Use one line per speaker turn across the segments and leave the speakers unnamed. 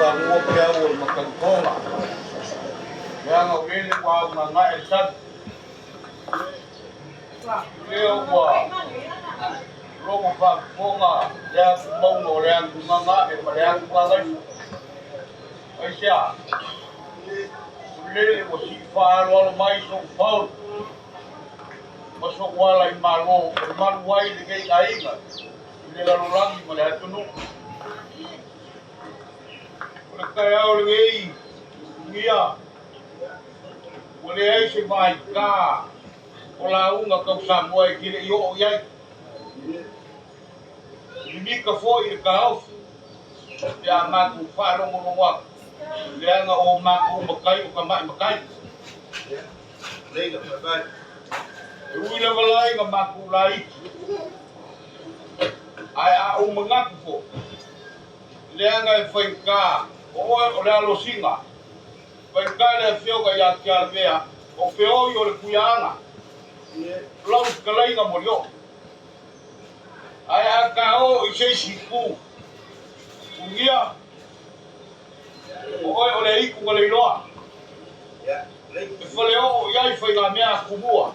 Fanua peau o le matagitoga. Leaga o lele ua augagae le sami. Lea ua logo faafofoga le atumauga o le atugagae ma le atugagaifo. Aisea? O lele ua sii faaaloalo mai sou faulu ma sou ala i Malo o le malu ai lenei aiga i le lalolagi ma le atunuu. O le taeao lenei, ia, ua leai se vaitā o lauga tau Samoa e te le i oo i ai. Mimita foi le taofi pe a matou faalogologo atu, leaga o matou matai o tamai matai. E ui lava la ina matou laiti, ae a ou manatu foi, leaga e faigata o oe o le alosina, faigata le afioga ia Tialavea, o feoi o le Tuiaana, o lau fetalaiga Molioo. Ae a ta o i se isi itu, Ugia, o oe o le aitu na leiloa, e faleoo i ai faigamea a Tumua.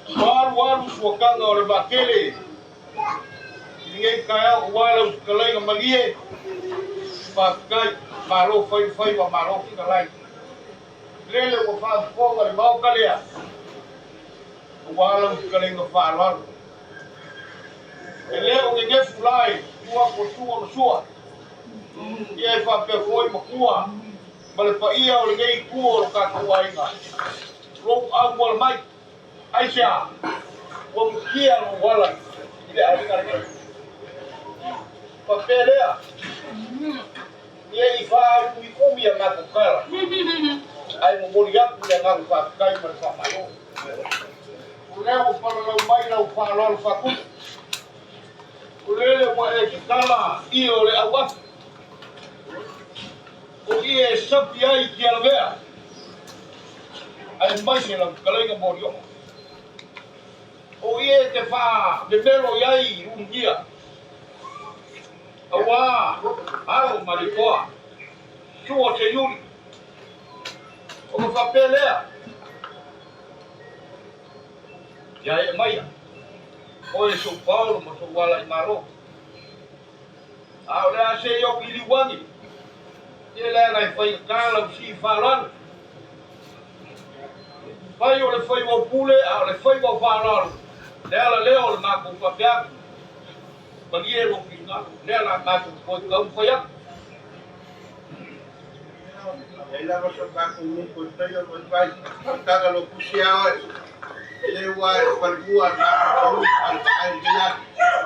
Ua alualu suataga o le vaatele i lenei taeao aua lau fetalaiga malie, faafetai, malo fai le faiva, malo fetalai. Lele ua faafofoga le Maota lea, aua lau fetalaiga faaaloalo. E le o nenefu la i tua atu o Sua ma Sua, ia e faapea foi Matua ma le paia o lenei itu o lo tatou aiga, lou auala mai. Aisea? Ua mukia lou ala i le aiga lenei. Faapea lea, ne i faaumiumi a matou tala, ae momoli atu le agaga faafetai ma le faamalo. O lea ua palalau mai lau faaaloalo faatupu, o lele ua e tatala ie o le auafi, o ie e sapi ai i Tialavea, aemaise lau fetalaiga Molioo. O ie e te faamemelo i ai Ulugia, aua alo ma Lekoa, Sua Seiuli. Ona faapea lea, Ia ee maia, oe sou paolo ma sou ala i Malo. A o le a se i ou liliu ane, ia leaga e faigata lau sii faaaloalo. Fai o le faiva o pule, a o le faiva o faaaloalo, le ala lea o le matou faapea atu. Malie lou finagalo, lea la matou toe taumafai atu.
Leai lava so matou nuu e faia vaivai, o taga lo pusi a oe. Le ua e falemua na matou a le vaai lenei atu.